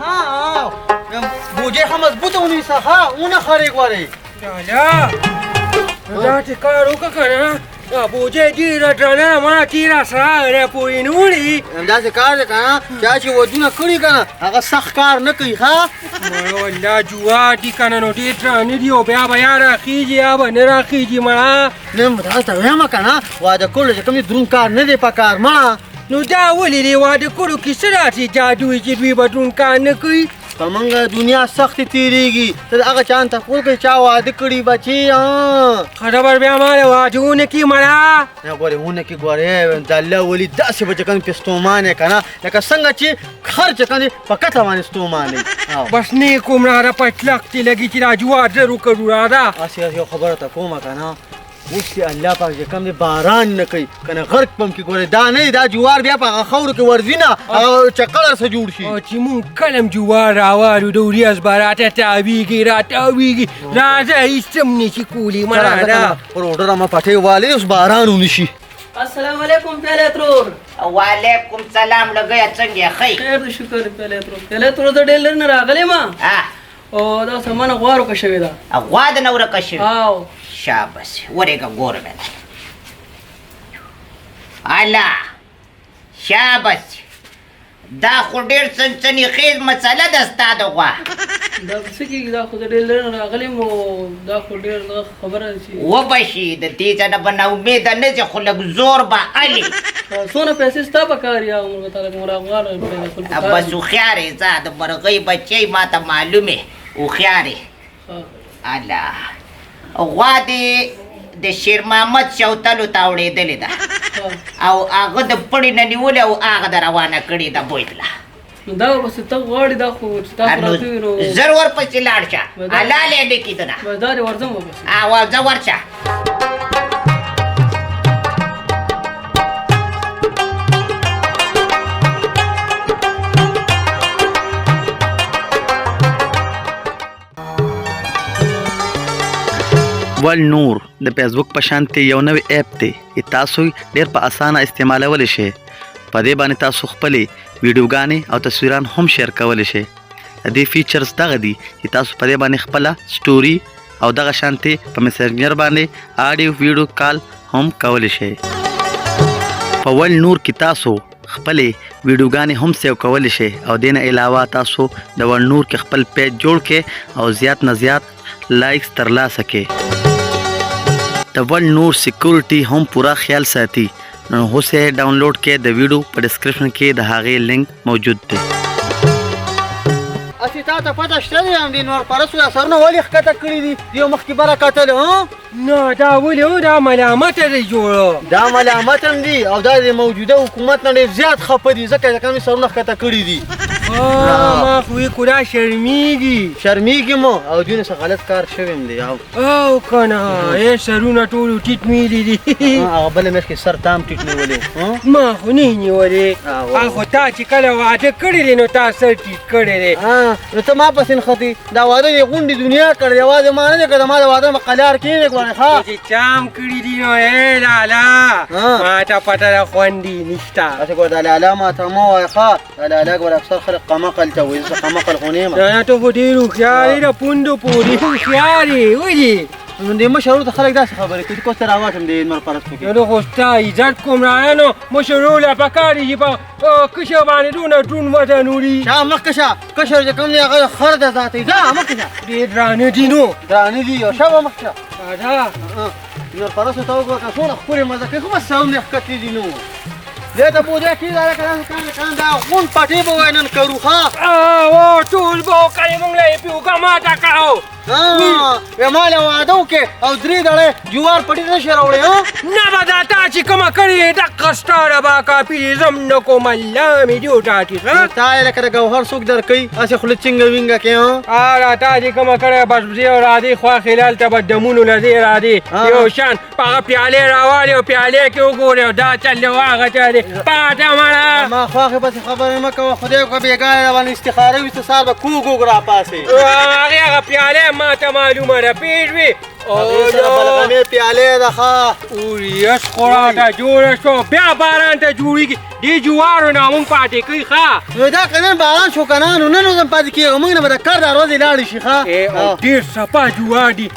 ها بوجه ښه مضبوطه ونیسه، ښه ونه خرې ګورې. لالا دا چې کار وکړه که نه، دا بوجۍ ډېره درنه ده، ما تېره سره را پورې نه وړي. همداسې کار دی که نه، چا چې ودونه کړي که نه هغه سخت کار نه کوي. ښه مړه والله جوار دي که نه نو ډېر درانه دي، او بیا به یا راخېږي یا به نه راخېږي. مړه نه دا ته وایم که نه، واده کولو چې کوم دروند کار نه دی په کار. مړه نو دا ولې دی واده کولو کې څه داسې جادو وي چې دوی به دروند کار نه کوي؟ په موږ دنیا سختې تېرېږي، ته د هغه چا نه تپوس کوې چا واده کړي بچې. ښه بیا ما له واده ونه کړي. مړه نه ګورې ونه کړي، ګورې د الله ولي داسې به چې کوم پې ستومان یې که نه، لکه څنګه چې خر چې کوم دی په کته باندې ستومان یې. بس نه کوم راځه، په کلک چې لګي چې دا جوار زر وکړو. راځه هسې هسې یو خبره ته کومه که نه، اوس چې الله پاک چې کوم دی باران نه کوي که نه غرق پم کې ګورې دا نه دا جوار بیا په هغه خاورو کې ورځي نه هغه چکړه څه جوړ شي. او چې مونږ کله هم جوار راوالو د وریځ به راته تاویږي راتاویږي. راځه هېڅ هم نه شي کولی. مړه ده پر اوډره ما پټۍ والې اوس باران ونشي. السلام علیکم پیاله ترور. وعلیکم سلام لګیا، څنګه یې؟ ښه یې؟ خیر دی شکر. پیاله ترور، پیاله ترور، زه ډېر لرې نه راغلی ما او دا سامان غوا ورکه شوې ده. غوا د نه ورکه شوې؟ او شابس ورېږه ګورم یې. الا شابس، دا خو ډېر سنسني خیز مسله ده ستا د غوا. دا څه کېږي؟ دا خو زه ډېر لرې نه راغلی یم او دا خو ډېر دغه خبره ده چې وبه شي، د دې ځای نه به ناامیده نه ځې، خو لږ زور به الي. څونه پیسې ستا په کار یا عمر به تا لږ غوا پیدا کول په کار بس دي. هوښیار یې، ځه د مرغۍ بچی ما ته معلوم یې، هوښیار یې. الا غوا دې د شیر محمد شوتلو ته اوړېدلې ده او هغه د پړي نه نیولې او هغه د روانه کړې ده بویتله. نو دا ورپسې ته غواړې، دا خو چې تا خو راته وي نو زر ورپسې لاړ شه، حلال یې نه کېدنه. بس دا دې ورځم ورپسې. ورځه ورشه. ول نور د فیسبوک په شان ته یو نوی اپ دی چې تاسو ډیر په اسانه استعمالولی شئ. په دې باندې تاسو خپلې ویډیوګانې او تصویران هم شیر کولی شئ. د دې فیچرز دغه دي چې تاسو په دې باندې خپله سټوري او دغه شانتې په میسنجر باندې آډیو ویډیو کال هم کولی شئ. په ول نور کې تاسو خپلې ویډیوګانې هم سیو کولی شئ او دې نه علاوه تاسو د ول نور کې خپل پیج جوړ کړئ او زیات نه زیات لایکس ترلاسه کړئ. د ول نور سکیورټي هم پوره خیال ساتي، نو اوس یې ډاونلوډ کړئ. د ویډیو په ډسکرپشن کې د هغې لینک موجود دی. هسې تا ته پته شته دی همدې نور پرستو دا سرونه ولې ښکته کړي دي؟ یو مخکې بره کتل. ها نه دا ولې دا ملامته دی جوړه؟ دا ملامت هم دي او دا د موجوده حکومت نه ډېر زیات خفه دي، ځکه چې کومې سرونه ښکته کړي دي. ما خو یې کو دا شرمېږي. شرمېږي مو او دوی نه څه غلط کار شوی هم دی. او که نه یې سرونه ټولو ټیټ نیولي دي. هغه بله میاشت کې سر تام ټیټ نیولی. ما خو نه نیولی، خو تا چې کله واده کړی دی نو تا سر ټیټ کړی دی. نو ته ما پسې نښتې، دا واده دې غونډې دنیا کړی، یوازې ما نه دی کړی، ما د واده په قلار کښېنې ګورې. ښه چې چام کړي دي نو ای لالا ما ته پته ده خوند یې نشته. هسې ګوره دا لالا ما ته مه وایه. ښه دا لالا ګوره اکثر خلک قمقل ته وایي، زه قمقل خو نه یم. نه ته خو ډېر هوښیار یې، د پوندو پورې هوښیار یې. ولې نو دې مشر ورور ته خلک داسې خبرې کوي، کوس ته راواچوم دې نور پرستو کې. نو خو ستا عزت کوم رايه، نو مشر ورور له پکار دي چې په کشر باندې دونه دروند وزن وړي. شه مخکې شه، کشر چې کوم دی هغه خر ده ذاتې، ځه مخکې شه. ډېر درانه دي نو. درانه دي او شه به مخکې شه. راځه. نور پرستو ته وګوره که څونه ښکلې مزه کوي، خو بس سرونه یې ښکتې دي. نو دې ته بوجۍ کښېږده هلکه، داسې کار دی که نه دا غونډ پټې به وایي نن کرو. ښه ټول به وکړې، موږ له یې پیوکه ماته کړو. ما له واده وکړې او درې دړې جوار پټې نه شي راوړی. نه به دا تا چې کومه کړې دقه ستا د باکاپي دي، زه هم نه کوم، الله مې دې وټاکي. ښه تا یې لکه د ګوهر څوک درکوي هسې خوله څنګه وینګه کې. دا تا چې کومه کړې بس ځې او راځې خواښې هلته به دمونو له ځې راځې یو شان په هغه پیالې راوالې او پیالې کې وګورې او دا چل دی او هغه چل دی پاته مړه. ما خواښې پسې خبرې مه کوه، خدای وکړه بېګا یې راباندې استخاره وي، څه سهار به کوږ وږ راپاڅې. هغې هغه پیالې ما ته معلومه ده، پوه شوې؟ هغې سره بلغمې پیالې ده. ښه اوریش خو راته جوړه شو، بیا باران ته جوړېږي. دې جوارو نه مونږ پاتې کوي. ښه نو دا که نن باران شو که نه، نو نن ورځ هم پاتې کېږي، موږ نه به د کار دا ورځې لاړې شي. ښه او ډېر صفا جوار دي،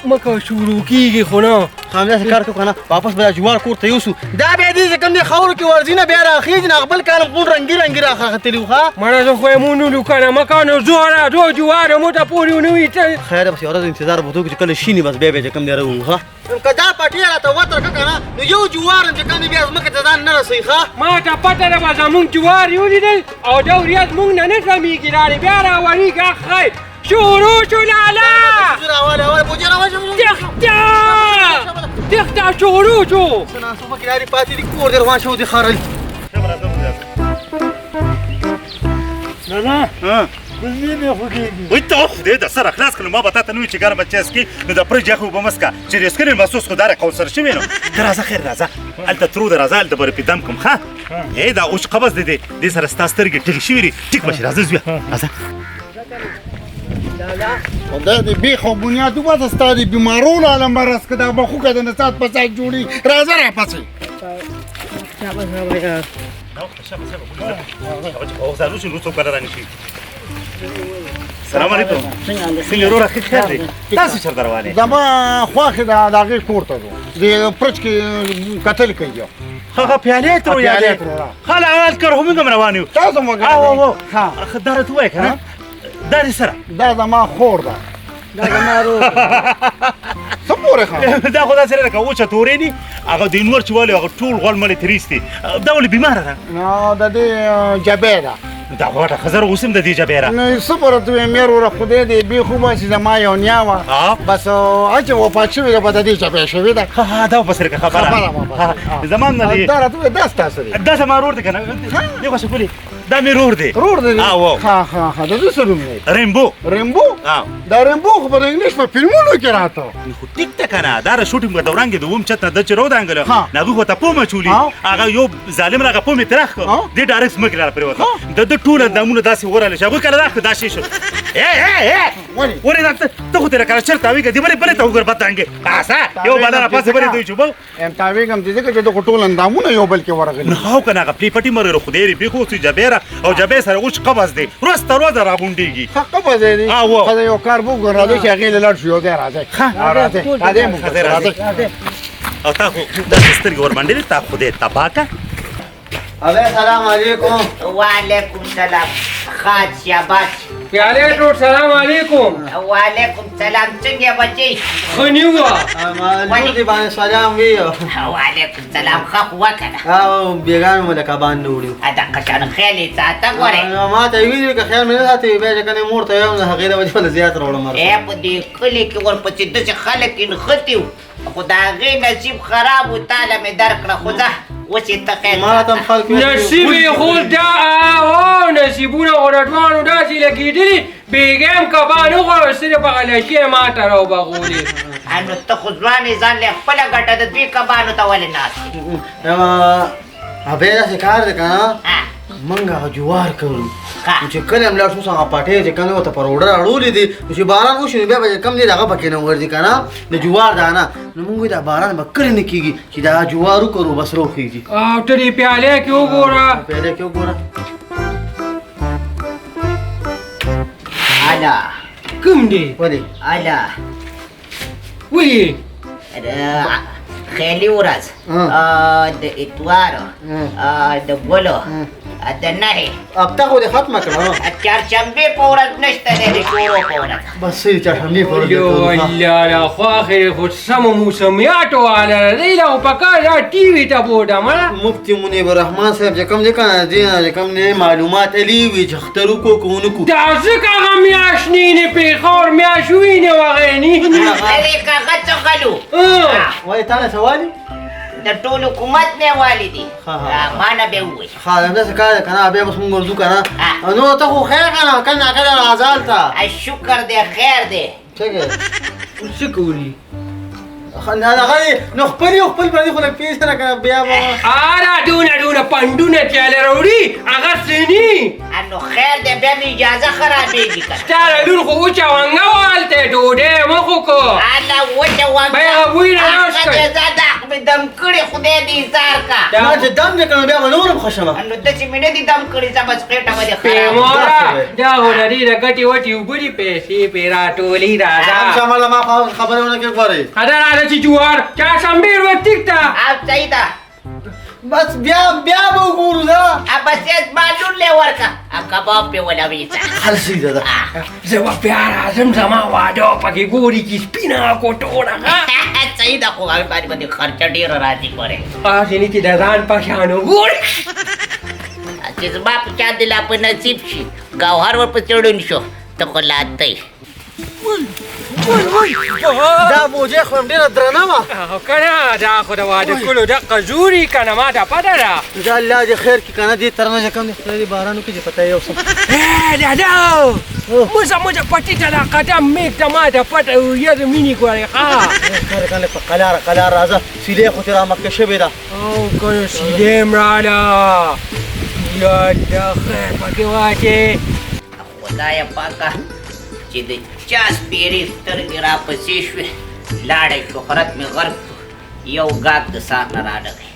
مکه شروع کېږي خو نه. همداسې کار کوو که نه، واپس به دا جوار کور ته یوسو. دا بیا دې چې کوم دی خاورو کې ورځي نه، بیا راخېږي نه، بل کال هم غونډ رنګي رنګي راختلي وو. ښه مړه زه خو یې مونږ نولو که نه، مکه نو زوره زو جوارو مو ته پورې ونه ویستل. خیر ده، بس یوه ورځ انتظار به وکړو چې کله شي، بس بیا به چې کوم دی راوړو. ښه که دا پټی راته وترکه که نه، نو یو جوار هم چې کوم دی بیا ځمکې ته ځان نه رسوي. ښه ما ته پته ده، به زمونږ جوار یې ولیدل او دا وریځ مونږ نه نه زمېږي، راړې بیا راوړېږي. اخی شروع شو لالا، تخته تخته شروع شو. څه پکې لارې پاتې دي، کور دې روان شو دې ښارل. نه نه ګلمې مې خوږېږي. وای ته خدای د سره خلاص کړم، ما به تا ته نه وي چې ګرمه چای څکې، نو د پرج یخ اوبه مه څکه چې دې څکلې محسوس خو دا قوسر شوی. نو ته راځه، خیر راځه، هلته ترو ده، راځه هلته به پې دم کړم. ښه ای دا اوس قبض دی، دې سره ستا سترګې ټیټې شوې دي، ټیک به شي. راځه زویه راځه. خدای دې بېخ او بنیاد وباسه، ستا دې بیمارو له عالم مرض که دا بخوکه د نسات په ځای جوړي. راځه راپسې. السلام علیکم. څنګه وروره، ښه خیر دی؟ تاسو چېرته روان یې؟ زما خوښې ده د هغې کور ته ځو، د پرچ کې کتل کوي. هغه پیالې ترو یادې خاله هغه کار خو موږ هم روان یو. تاسو مو او او دا راته ووایه که نه، دا دې سره دا زما خور ده، دا زما ورور. څه پورې ښه دا خو داسې لکه وچه تورې دي، هغه د انور چې والي هغه ټول غوړ مړی ترې ایستي. دا ولې بیماره ده؟ نو د دې جبې ده. دا خو غټه ښځه اوس هم د دې جبې را. نو څه پورې ته وایې مې وروره، خدای دې بېخ وباسي، زما یو نیا وه بس هسې وفات شوې ده، به د دې جبې شوې ده. ښه دا به سره خبره زما هم نه دی. دا راته ووایه، دا ستاسو دی؟ دا زما ورور دی که نه، دی خو ښکلې، دا مې ورور دی. ورور دی؟ ښه ښه ښه. د دې څه نوم دی؟ رمبو. رمبو؟ دا رمبو خو په انګلیش په فلمونو کې راته. خو ټیک ده که نه، دا د شوټینګ په دوران کې د اووم چت نه ده چې راودانګله، نو هغوی خو ته پوم اچولي، هغه یو ظالم راغی پوم یې ترې راښکه، دې ډایرکټ ځمکې له راپرېوته، د ده ټول اندامونه داسې ورغلل چې هغوی کله راښکه دا شی شو. ولې دا ته خو ترې کله چېرته تاوېږه، دې بلې بلې ته وګوره بدرنګې اسه یو بله راپاسې بلې دوی چوبو ام تاوېږم دې ځکه چې د خو ټول اندامونه یو بل کې ورغلي. نه خو که نه هغه پلې پټي مرغلو، خدای دې بېخ اوسي جبېره او جبې سره اوس قبض دی، ورځ تر ورځه راغونډېږي. ښه قبض دی. ښه یو کار به وکړو، راځئ چې هغې له لاړ شو یو ځای. راځئ راځئ راځئ موږ راځئ. او تا خو داسې سترګې ورمنډلې، تا خدای تباه کړه. ابے سلام علیکم. وعلیکم سلام. خاص شاباش پیالې ټول. سلام علیکم. وعلیکم سلام. څنګه بچی؟ ښه نیوه. لور دې باندې سلام وي. وعلیکم سلام. ښه خو وکړه. او بېګا مې له کبان نه وړي. دقه شان خیال یې ساته ګورې. ما ته یې ویلي که خیال مې نه ساتي، بیا چې کنې مور ته وایم، د هغې د وجې له زیات راوړم. ای په دې کلي کې ورپسې داسې خلک یې نښتي وو، خو د هغې نصیب خراب و، تاله مې درکړه. خو ځه اوس یې ته خیر ما ته هم خلک نصیب یې خو دا او نصیبونه خو د دواړو داسې لګېدلي، بېګا هم کبان وخوړل، صرف هغه لچې یې ما ته راوبغولې. نو ته خو ځوان یې، ځان له خپله ګټه د دوی کبانو ته ولې ناست یې؟ ابې داسې کار دی که نه، موږ هغه جوار کوو چې کله هم لاړ شو، هغه پټی چې کوم دی ورته پر اوړه راړولي دي، نو چې باران وشي نو بیا به چې کوم دی هغه پکې نه ورځي که نه د جوار دانه. نو موږ دا باران به کله نه کېږي چې دا جوار وکرو بس روخېږي. او ته دې پیالې کې وګوره. پیالې کې وګوره. الا کوم دی؟ ولې؟ الا ولې؟ خیالي ورځ د اتوار د ګلو د نهې هفته خو دې ختمه کړه. چهارشنبې په ورځ نشته دی، د شورو په ورځ. بس صحیح چهارشنبې په ورځ. یو الله لا خواښې خو سمو موسمیاتو والا دی، لا خو پکار دا ټي وي ته بوته مړه. مفتي منیب الرحمن صاحب چې کوم دی که نه دې نه چې کوم دی معلومات علي وي چې اختر وکړو که ونه کړو. دا ځکه هغه میاشت نینې پېښور میاشت وینې وغې نینې. لرې که هغه څه غلو ولې تا نه څه والي؟ د ټول حکومت نه والي دي، ما نه به ووایي. ښه همداسې کار دی که نه، بیا بس موږ ورځو که نه. نو ته خو خیر که نه، کله ناکله راځه هلته. شکر دی خیر دی. څنګه څه کوي؟ هغه نو خپل یو خپل باندې خو لږ پېژنه که نه بیا به اره دونه دونه پندونه چې راوړي هغه څه نو خیر دی، بیا مې اجازه خرابېږي که نه. ستا د لور خو وچه ونګه وه هلته ډوډۍ مه خو کو. هله وچه ونګه. بیا هغه بوی نه هغه دې ځه دا مې دم کړي، خدای دې ایزار کا. ما چې دم دې کړم بیا به نور هم ښه شم. نو داسې مې نه دي دم کړي، ځه بس خېټه به دې خرابه. پیموره دا خو د دې د ګټې وټې اوبه دي، پیسې پرې راټولي. راځه هم شماله ما خبرې ونه کړې غواړې. ښه راځه چې جوار چهارشنبې ورځ ټیک ده. او صحیح ده. بس بیا بیا به وګورو دا. بس یې زما لور له ورکه کباب پې ولوي. هر صحیح ده. زه به بیا راځم، زما واده پکې ګوري چې سپینه کوټوره. صحیح ده، خو هغې باندې باندې خرچه ډېره راځي ګورې. هسې نه چې د ځان په شان وګوري. چې زما په شان دې لا په نصیب شي، ګوهر ورپسې ړوند شو، ته خو لا ته. دا بوجۍ خو هم ډېره درنه وه. که نه دا خو د واده کولو دقه زوري که نه، ما ته پته ده. دا الله دې خیر کړي که نه، دې تر نه چې کوم دی خدای دې باران وکړي چې پته یې یو څه. دادا مزه مزه پټي ته دا قدم مېږده، ما ته پته یې د مینې ګورې. ښه کله کله په قلاره قلاره راځه، سیلۍ خو ترې رامخکې شوې ده. او که نه سیلۍ هم راله. یا الله خیر پکې واچې. خدایه پاکه چې د چا سپېرې سترګې راپسې شوې، لاړی شهرت مې غرق شو، یو ګاک د سار نه رانغی.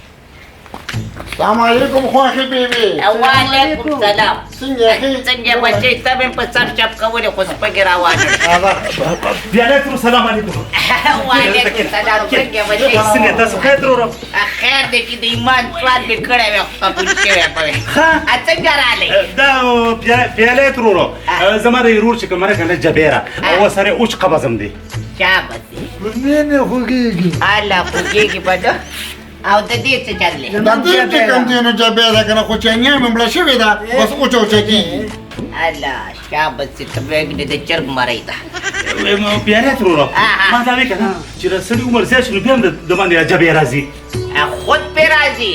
السلام علیکم خواښې بیبي. وعلیکم سلام. څنګه یې؟ څنګه بچی؟ ته مې په سر چپ کولې خو سپږې راوانړې. بیا ترور سلام علیکم. وعلیکم سلام. څنګه بچی؟ څنګه تاسو خیر ترور؟ خیر دی چې د ایمان سوال مې کړی وی خو قبول شوی به وی. څنګه راغلی؟ دا پیاله ترور زما د ورور چې کومه که نه جبیره او سره اوچ قبض هم دی. چا بسې؟ مې نه خوږېږي. هله خوږېږي به نه. او د دې څه چل دی؟ د دې چې کوم دی نو جبې ده که نه، خو چې نیا مې مړه شوې ده بس اوچه اوچه کېږي. هله شابه چې ته وایې د چرګ مرۍ ده. پیاله ترور ما دا وایي که نه چې د سړي عمر زیات شي نو بیا هم د باندې جبې راځي. خود پې راځي.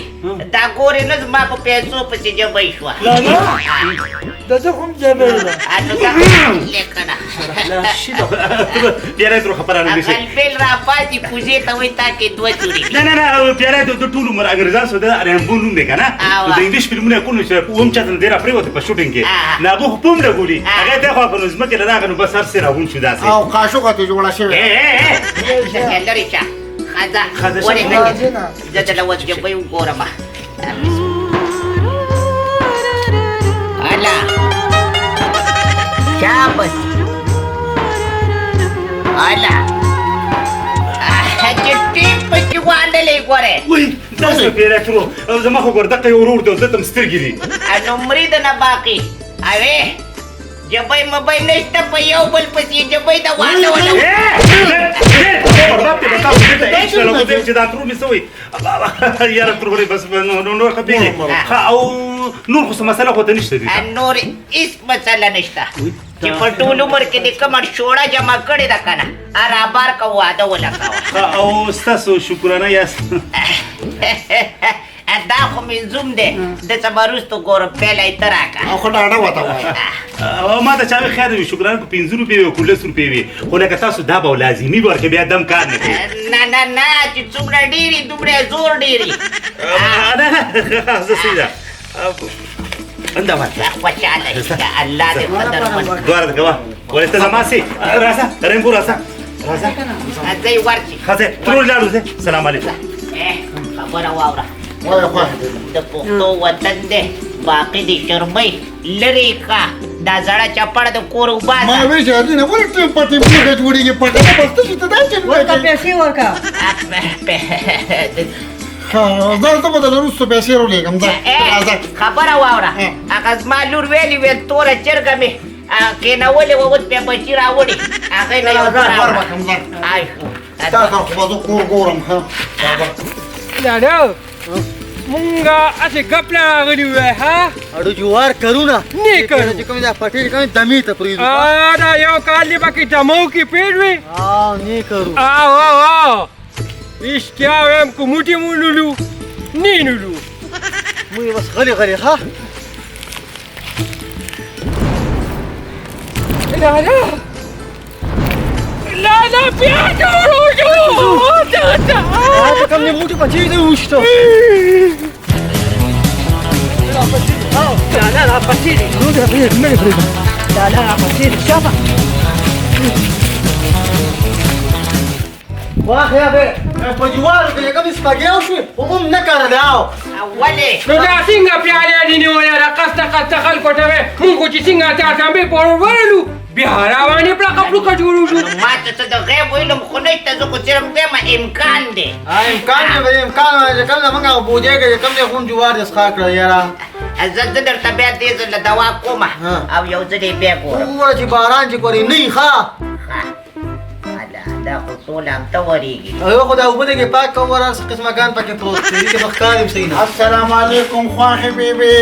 دا ګورې نه زما په پیسو پسې جبۍ شوه. د ده خو هم جبۍ ده. نو دا لیکنه پیاله ترور خبره نه شي. غلبیل راپاتې کوزې ته وایي تا کې دوه چوري. نه نه نه پیاله د ټول عمر انګریزان سو د رمبو نوم دی که نه، د انګلیش فلمونه یې کول چې اووم چاته نه دی راپرېوته په شوټینګ کې، نو هغه خو پوم لګولي، هغه دی خوا په نو ځمکې له راغی نو بس هر څه راغونډ شو داسې. او قاشوقه ترې جوړه شوې. لرې شه ښځه ولې زه درله اوس جبۍ وګورم. هله شابس. هله چې ټیم پکې وانډلې ګورې. وایي دا څه پیری ترور زما خو ګوره دقه یو ورور دی او ده ته هم سترګې دي. نو مري د نه باقي. اوې جبۍ مبۍ نشته، په یو بل پسې جبۍ د واده وله. چې دا ترور مې څه وایي یاره ترورې بس نور خپېږي. ښه او نور خو څه مسله خو ته نشته دي؟ نور هېڅ مسله نشته، چې په ټول عمر کې دې کومه شوړه جمع کړې ده که نه رابار که واده ولګوه. او ستاسو شکرانه یاست. دا خو مې زوم دی، د څه به وروستو ګورم، پیله یې ته راکړه. او خو ډاډه ورته وایه. ما ته چا ویل خیر وي شکرانه که 5 روپۍ وي او که 10 روپۍ وي، خو لکه تاسو دا به لازمي به ورکړئ، بیا دم کار نه کوي. نه نه نه چې څومره ډېري دومره زور ډېري. نه نه زه صحیح ده. انده ورکړه. خوشحاله شې، الله دې قدرمن کړه. دواړه ته کوه ولې ته زما سي. راځه رنګو راځه راځه. ځه یې ورشي. ښه ځه ترور لاړو ځه. سلام علیکم. خبره واوره. وایه خوښ دی. د پښتو وطن دی، باقي دې شرمۍ لرې کړه، دا زړه چپړه د کور وباسه. ما ویل چې ادینه ولې ټیم په ټیم پوښه جوړېږي، پټه بس ته چې ته دا چې ورکه پیسې ورکه. ښه زه ته به د وروستو پیسې راولېږم. ځه راځه. خبره واوره، هغه زما لور ویلي ویل توره چرګه مې کښېنولې وه، اوس بیا بچي راوړي، هغې نه یو څه راوړه. ستا سره خو به زه کور ګورم. ښه دادا مونږه هسې ګپ نه راغلي وای. ها اړو جوار کرو نه نه کرو چې کوم دا پټې کوم دمې ته پرېږدو. دا یو کال دې پکې دمو کې پېړوي. نه کرو. او او رښتیا وایم که موټي مو نولو نه نولو. موږ بس غلي غلي. ښه لا لا لا بیا جوړو. کوم دې موټي پچې دې وشته. لا لا پسې دې. نو دې پرې نه پرې. لا لا پسې دې شابه. واه یا به په جوارو کې کوم سپګې وشوې خو هم نه کړل او ولې؟ نو دا څنګه پیالې دې نیولې ده؟ قصده قصده خلکو ته وایې مونږ خو چې څنګه چهارشنبې پورې ورلو بیا روانې پړه پړوکه جوړو شو. ما ته څه د غیب علم خو نشته، زه خو صرف وایم امکان دی. امکان دی به امکان وایي چې کوم زمونږ هغه بوجۍ کې چې کوم دی خون جوار دې څښاک کړی یاره. زه درته بیا دې ځل دوا کوم او یو ځل یې بیا ګورم. وګوره چې باران چې کورې نه وي ښه. دا خو ټول همته ورېږي. یو خو دا اوبه دې کې پاک کوم ورا څه قسمه ګان پکې پروت دی کې به ښکاري هم صحیح نه. السلام علیکم خواښې بیبي.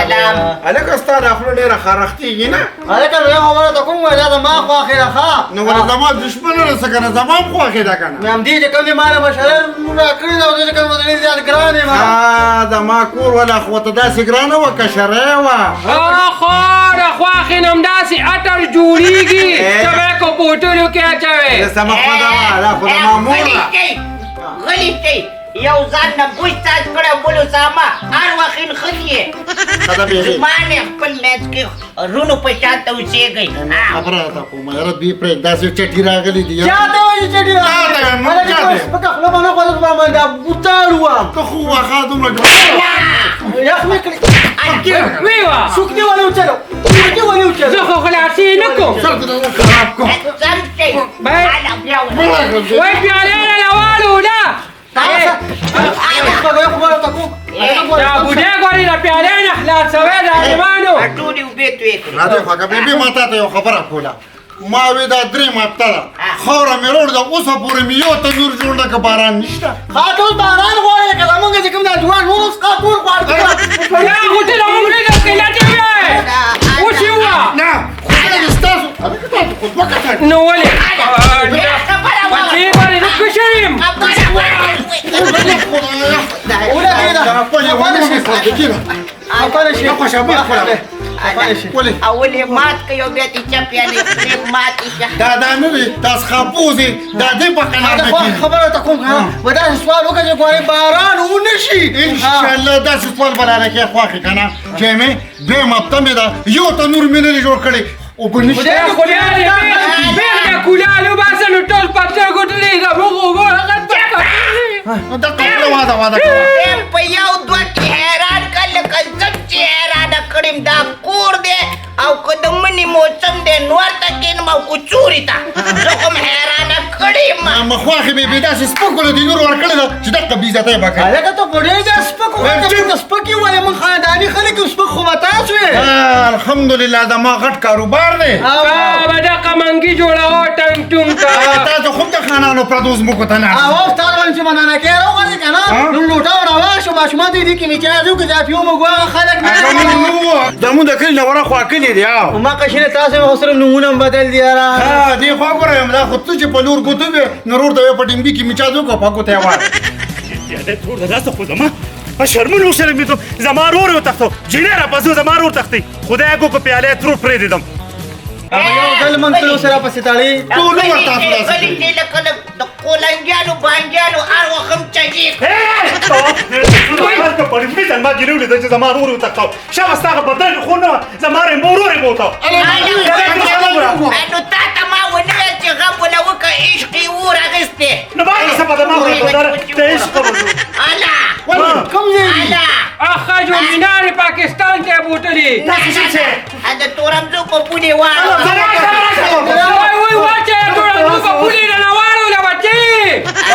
سلام. هلکه ستا دا خوله ډېره خرښتېږي نه؟ هلکه نو یو خبره ته کوم وایي دا زما خواښې ده ښه. نو ولې زما دښمنه ده څه که نه؟ زما هم خواښې ده که نه؟ نو همدې چې کوم دې ما له مشره راکړې ده او زه چې کوم ډېر زیات ګران یم. زما کور والا خو ته داسې ګرانه وه کشری وه. خو د خواښې نه همداسې عطر جوړېږي ته به یې په بوټلو کې اچوې. سمه خوده وه، دا خو زما مور ده. غلي شئ، یو ځان نه بوش ساز کړی بل اسامه هر وخت نښتي یې. زما نه خپل منځ کې رونو په شان ته اوسېږئ. خبره راته کومه یاره دوی پرېږده، داسې چټي راغلي دي. چا ته وایي چټي راغلي؟ هلکه سپکه خوله به نه خوله به باندې بوتاړ وم. ته خو واښه دومره یخ مې کړې. ویوه څوک دې ولې وچلو؟ څوک دې ولې وچلو؟ زه خو خلاصې نه کوم. سر دې خراب کوم. سم شئ. وای پیالې راله واړوله. دا بوډۍ ګورې د پیالې نه خلاص شوی ظالمانو. ټولې اوبې تویې کړې. راځه خواږه بیبي، ما تا ته یو خبره کوله. ما وی دا دریم هفته ده خاوره مې راوړې ده، اوسه پورې مې یو تنور جوړ نه که باران نشته. ښه ته اوس باران غواړې که زمونږ چې کوم دا جوار نور اوس ښه ټول غواړي. دا خو ته له موږ نه قلتې وې اوس یې ووه. نه خدای دې ستاسو هلکه تاسو خو دوه کسان. نو ولې بچې باندې زه کشر یم. اول یې مات کړ یو بیا ترې چپ یعنې خولې ماتې شه. دا دا نه دی دا څخاپوزې دا دې په قنار نه کېږي. خبره ته کوم و داسې سوال وکړه چې ګورې باران ونه شي. انشاءالله داسې سوال به رانه کوې خواښې که نه چې مې دویم هفته مې ده یو تنور مې نه دی جوړ کړی اوبه نشته. خدای دې بېرته کولال وباسه نو ټول په تږو تلي زموږ اوبه هغه نو دقه خوله واده واده کوه. په یو دوه کې حیران کړه لکه زه چې حیرانه کړم. دا کور دی او که د مني موسم دی نو ورته کښېنم او که چوري ته زه خو هم حیرانه کړې یم. مخواښې مې بې داسې سپکو له دې نور ورکړې ده چې دقه بې عزتۍ به کوي. هلکه ته خو ډېر زیات سپک وایې، ته سپک یې ولې؟ موږ خانداني خلک یو، سپک خو به تاسو یې. الحمدلله زما غټ کاروبار دی. به دقه منګي جوړوه ټنګ ټونګ ته. تاسو خو هم د خانانو پردو ځمکو ته ناست. او ستا باندې چې مننه کوې راوغورځې که نه نو لوټه راواخ شو ماشومان دې دي کې مې چا ځو که ځافیو موږ هغه خلک نه. زموږ د کلي نه ورخوا کلي دی. ما قشنه تاسو خو سره نومونه هم بدل دي یاره. ها دې خوا ګوره یم دا خو ته چې په لور ګوتو وې نو ورور ته په ډیمبي کې مچا ځو که په ګوته یې واره. پیاله تور ده داسې خو زما په شرمونو وشرمېدم. زما ورور یې وتښتو جینۍ راپسې زما ورور تښتي. خدای ګو که پیاله یې ترور پرېږدم. یو ځل مونږ تلو سره پسې تړي ټول عمر تاسو داسې غلي شئ لکه د کولنګیانو بانګیانو هر وخت هم چګې. په ډیمبي ځان ما جینۍ ولیده چې زما ورور یې وتښتو. شابه ستا هغه بدن خو نه زما ورور یې بوته. نو تا ته ما ونه ویل چې غم وله وکړه عشق یې اور اخیستی. نو ما یې څه پته ما ورته د عشق اله کوم ځای دی؟ اخه جو مینار پاکستان ته بوتلي. د تورمزو په پولې واړوه. وای وای واچه تورمزو په پولې رانه واړوله بچې.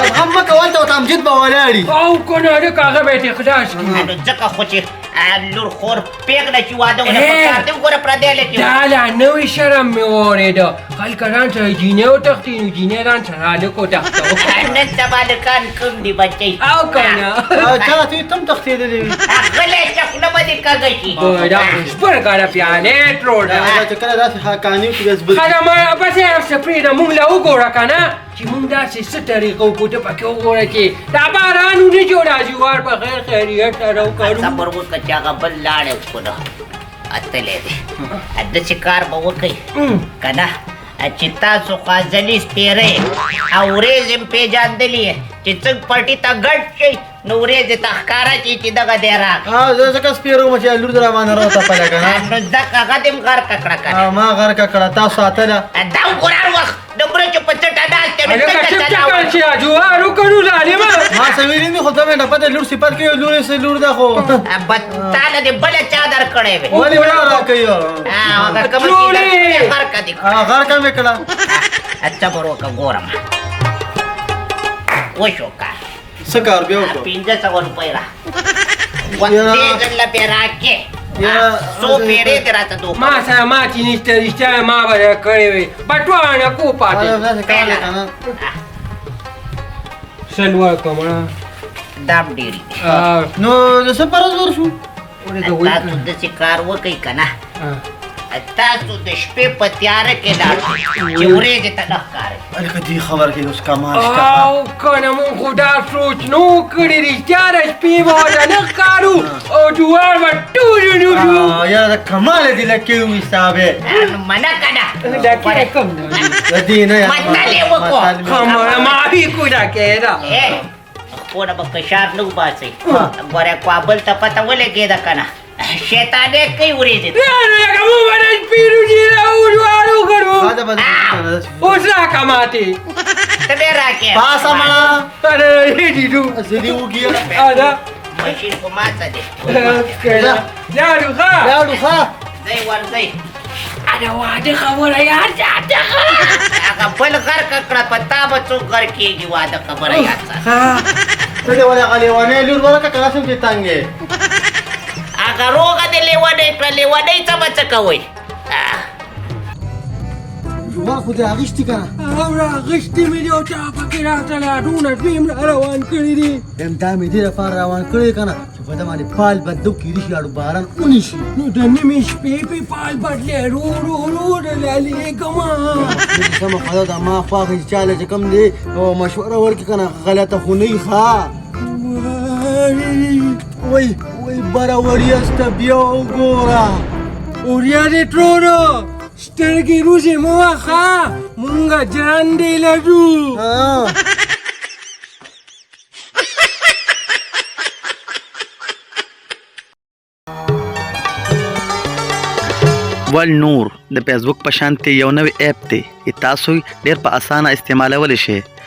بس غم مه کوه هلته ورته امجد به ولاړي. او که نه هلکه هغه به یې ترې خلاص کړي. نو ځکه خو چې لور خور پېغله چې واده ونه پکار دی وګوره پردی لکې. دا لا نوی شرم مې واورېده. خلک ځان سره جینۍ وتښتي نو جینۍ ځان سره هلک وتښتوه. نن سبا هلکان کوم دي بچۍ. او که نه چا ته ته هم تښتېدلې وي. غلی شه خوله به دې کږه شي. دا خو شپږ پیالې ترور ده. چې کله داسې حقاني وکړي بس بل. ښه ما بس یې هر څه پرېږده مونږ له وګوره که نه چې مونږ داسې څه طریقه وکړو ته پکې وګوره چې دا باران ونه جوړ راځي وار په خیر خیریت سره وکړو. صبر وکړه چې هغه بل لاړی کنه اتلی دی. داسې کار به وکړئ که نه چې تاسو خو ازلي سپېره او ورېځې هم پېژندلې چې څنګه پټي ته ګډ شئ نو ورېځې ته ښکاره شي چې دغه دی راغی. زه ځکه سپېره وم چې لور دې راباندې راوتپله که نه. نو ځکه هغه دې هم غرقه کړه که نه. ما غرقه کړه، تا ساتله. دا وګوره هر وخت د مرچو په څټه ناست دی، نو هلکه څنګه چپ سلا چکل ورکړه؟ چې جوار وکړو ظالمه. ما څه ویلي نه، خو ته مې نه پته لور صفت کوي، لور یې څه لور ده خو. بس تا له دې بله چا درکړی وي. ولې ونه راکوي؟ هغه کومه چې درکړې غرقه دې کړه. غرقه مې کړه. صبر وکړه ګورم وشو کار. څه کار بیا وکړو؟ 500 روپۍ را دې ځل له بیا راکې. څو پېرې دې راته دوکه. ما سره ما چې نشته، رښتیا ما به کړې وي، بټوانه کو پاتې. داسې کار دی که نه. 100 ورکړه مړه. دا هم ډېرې دي. نو د څه پرز ورشو؟ تاسو داسې کار وکئ که نه، تاسو د شپې په تیاره کې لاړ شئ چې ورېځې ته نه ښکارئ. هلکه دې خبره کې اوس کمال شته. او که نه مونږ خو دا سوچ نه و کړی، رښتیا د شپې به ورته نه ښکارو او جوار به ټول ونیسو. یاره د کماله دې لکۍ وویسته ابې. نو منه که نه. لکۍ کوم نه د دې نه یاره. متل یې وکړو. خمره ما بې کو لکۍ ده. خپله به فشار نه وباسئ. ګوره کابل ته پته ولګېده که نه، شیطانې کوي ورېځې ته. لکه مونږ به د شپې روزي راوړو وکړو. اوس راکه ماتې. ته بیا راکې. پاسه مړه. اره دې دو. زه دې وږي یم. ادا. ماشین خو ماته دی. لاړو ښه. لاړو ښه. ځئ ورځئ. اره واده خبره یار ساته. هغه بل غرقه کړه، په تا به څوک غرق کېږي. واده خبره یاد ساته. ته دې ولې هغه لېونی لور ورکړه که داسې هم چې تنګ یې؟ هغه روغه دې لېونی کړه، لېونی څه به څه کوئ؟ جوار خو دې راغیستي که نه؟ او راغیستي مې دي، او چا پکې راته لا دونه دوی هم را روان کړي دي. یم دا مې دې لپاره روان کړی که نه چې په ده باندې پال بدلو کېدی شي، اړو باران ونی شي. نو د نیمې شپې پې پال بدلې رو رو رو د لالېږمه. سمه خدا ده، ما خواښې چې چا له چې کوم دی مشوره ورکړي که نه، غلطه خو نه وي ښه. وایي وایي بره وریاسته بیا وګوره. اوریا دې ترورو سترګې روزې مه وخه، مونږه جرندې لرو. ول نور د فیسبوک په شان ته یو نوی اپ دی چې تاسو ډیر په اسانه استعمالولی شئ.